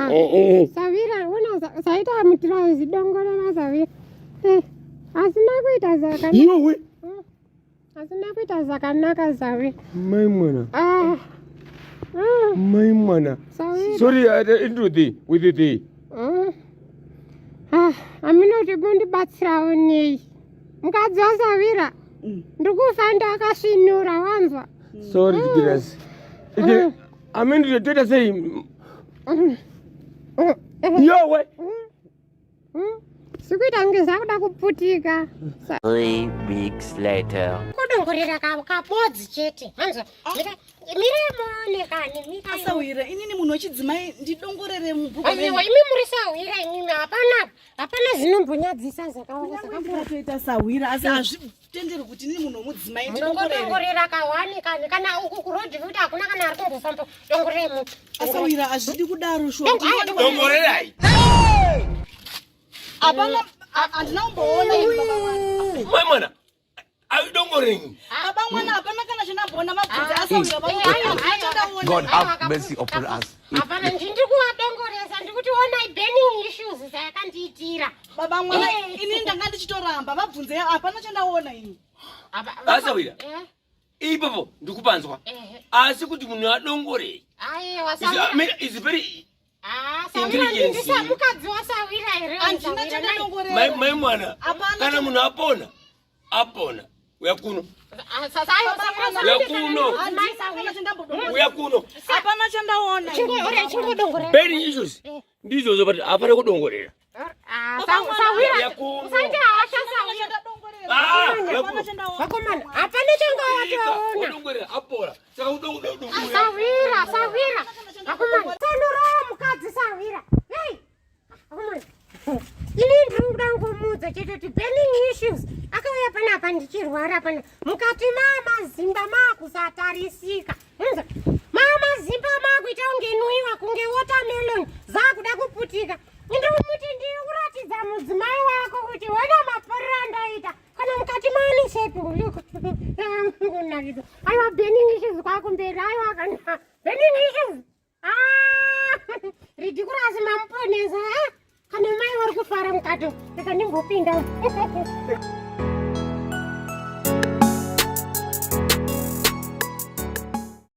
Ah, Eh, eh. Sawira una saita mutirauzi dongorera sawira. Eh, asina kuita zvakanaka. Yowe. Asina kuita zvakanaka sawira. Mai mwana. Ah. Mai mwana. Sawira. Sorry, into the with the. Ah, aminoti mundibatsirawo nei? Mukadzi waSawira. Ndikufa ndakasvinura wanzwa. Sorry, Grace. Ite amini toita sei? Yowe. Sikuita kunge zvakuda kuputika. 3 weeks later. Kudongorera kabodzi chete. Hanzwa. Mira muone kani. Mira. Asawira, inini munhu wechidzimai ndidongorere mubhuku? Aiwa, imi muri sawira imimi, hapana hapana zvinombonyadzisa zvakawanda Kunyange zvakapfuura. ndikatoita sawira, asi hazvitenderwi kuti inini munhu wemudzimai ndidongorere. Munongodongorera kahwani kani kana uku kurodhi futi hakuna kana ari kumbofamba. Dongorere mu. Asawira, hazvidi kudaro shuwa. Dongorerai. Hapana, handina kumboona ini, baba mwana. Mai mwana. Aidongorei. Baba mwana, hapana kana chandamboona. Mabvunzi asawira, Aiwa, God have mercy upon us. Hapana, ndiri kuwadongoresa, ndikuti onai burning issues zvayakandiitira. Baba mwana, inini ndanga ndichitoramba. Vabvunze, hapana chandaona ini. Asawira. Ipapo ndikupanzwa. Asi kuti munhu adongorei. Aiwa, Is, I sawira. mean, is very Ah, sawira intelligence. ndisa mukadzi wasawira here? Handina Sawira, nai? chandadongorera. Mai mwana. Hapana. Kana munhu apona. Apona. Uya kuno. Ah, sasa ayo, sawira, Uya sawira, kuno. mai Handina sawira. kana chandambodongorera. Uya kuno. Hapana chandaona ini. Ore, chingodongorera. Burning issues. Ndizvozvo, but hapana kudongorera. Ah, sawira. Uya kuno. Usaite hasha, sawira. Chandadongorera. Ah, Hapana uya kuno. chandaona. Vakomana, hapana changawatoona. Udongorera apora. Saka udongorera. Sawira, sawira, vakomana, sanorowa mukadzi sawira. Hei, vakomana, ini ndiri kuda ngomuudza chete kuti burning issues akauya panapa ndichirwara pana mukati maamazimba maakusatarisika. Unza maamazimba maakuita kunge nwiwa, kunge watermelon zaakuda kuputika. Ndikumuti ndiri kuratidza mudzimai wako kuti ona maporero andaita kana mukati maane shape kunakidza. Aiwa, burning issues kwakumberi. Aiwa, kana burning issues. Ah, ridiculous, mamuponesa, eh? Kana mai vari kufara mukati, reka ndimbopinda.